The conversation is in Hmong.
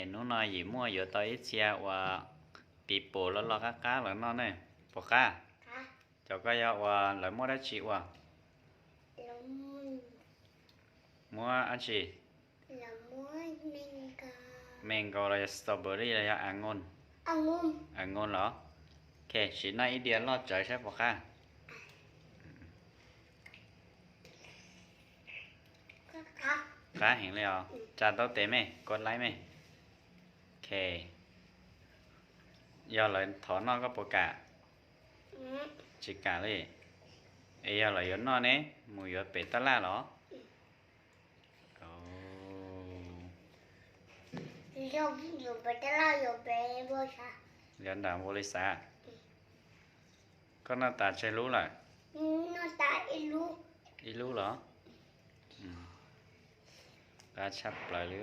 Hnub no Yim muaj yuav tau ib txhia uas pis pus loj loj qab qab los noj ne, puas qab? Cov koj yog uas lawv muab dab tsi ua? Muab dab tsi? Me nkaus los yog strawberry los yog a ngoos? A ngoos los? Ok, sim noj ib diav loj tsawv saib puas qab. Qab heev li os, tsa tau tes me, kov laib me. Ok, yog lawv thov noj koj puas kam? Tsis kam li. Es yog lawv yuav noj ne, mus yuav pem tab laj los? Yuav nram npaus li xav. Koj noj tas tsawg lub lawm? Ib lub los? Qab tshaj plaws li.